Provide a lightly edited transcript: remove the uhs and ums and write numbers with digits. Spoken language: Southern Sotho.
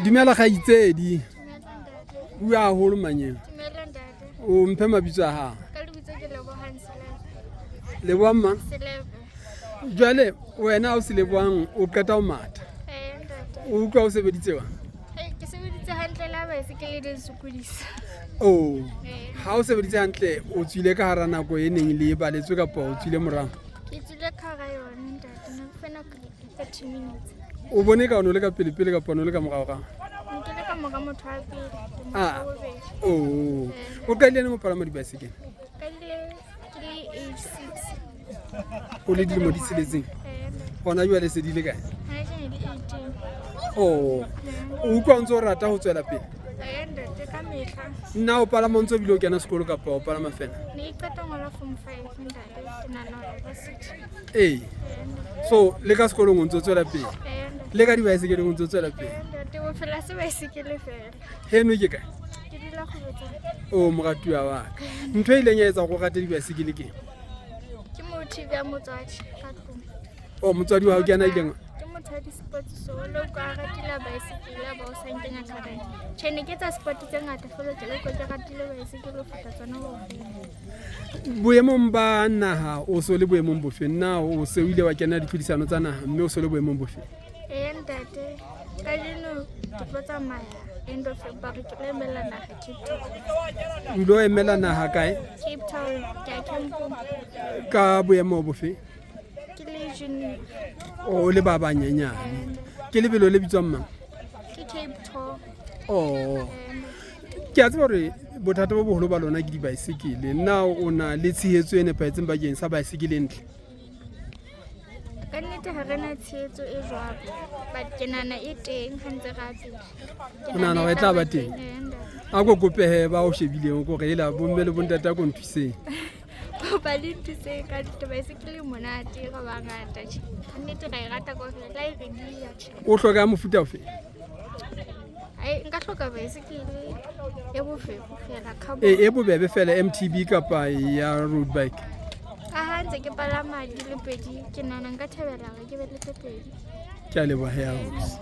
Dumela kgaitsedi. Bua haholo manyeng. O mphe mabitso a hao. Lebohang mang? Jwale wena o se lebohang o qeta ho matha. O utlwa o sebeditse wa? Ke sebeditse hantle la baesekele di nsokodisa. Oh. Ha o sebeditse hantle o tswile ka hara nako e neng le baletswe kapa o tswile morao? Ke tswile ka hara yone ntate. Ne ke nako 30 minutes. O bone ka o ne o le ka pele pele kapa o ne o le ka morao rao? Ne ke le ka mora motho wa pele. Ah. Oh. O qadile neng ho palama dibaesekele? Qadile ke le age 6. O le dilemo di tsheletseng? Hona jwale se di le kae? Oh. O utlwa o ntse o rata ho tswela pele? Nna o palama o ntse o bile o kena sekolo kapa o palama fela? Ne ke qeta ngola form 5 ntate, ke nahana ho ya varsity. Ee. So le ka sekolong o ntse o tswela pele? Le ka dibaesekeleng o ntse o tswela pele? Ntate, bophelo ha se baesekele fela. Heno ke kae? Ke dula Kgobetsane. O moratuwa wa ka. Ntho e ileng ya etsa hore o rate dibaesekele ke? Ke motive ya motswadi ka tlung. O motswadi wa hao ke yena a ileng Ke motho wa di-sports so le utlwa a ratile baesekele a ba o sa nkenya ka hare. Tjhe, ne ke etsa sport tse ngata fela ke le ke ratile baesekele ho feta tsona kaofela. Boemong ba naha o so le boemong bofe? Na o se o ile wa kena ditlhodisano tsa naha mme o so le boemong bofe? Ee ntate, kajeno ke tlo tsamaya end of February ke tlo emela naha Cape Town. O ilo emela naha kae? Cape Town, ke ya campong. Ka boemo bofe? Ke le junior. O le ba banyenyane. Ke lebelo le bitswang mang? Ke Cape Town. Oh. Ke a tseba hore bothata bo boholo ba lona ke dibaesekele. Na o na le tshehetso e nepahetseng bakeng sa baesekele e ntle? Ka nnete ha re na tshehetso e jwalo, but ke nahana e teng ha ntse re ya pele. O nahana hore e tla ba teng? A ko kope ba o shebileng ko re ela bomme le bontate a ko nthuseng. Kopa le nthuseng ka nnete baesekele e monate re bangata tjhe. Ka nnete ra e rata kaofela le ha e re diya tjhe. O hloka ya mofuta ofe? Ai nka hloka baesekele e bofefo fela carbon. E, e bobebe fela MTB kapa ya road bike? Ka ha ntse ke palama di le pedi ke nahana nka thabela hore ke be le tse pedi. Ke a leboha he ausi.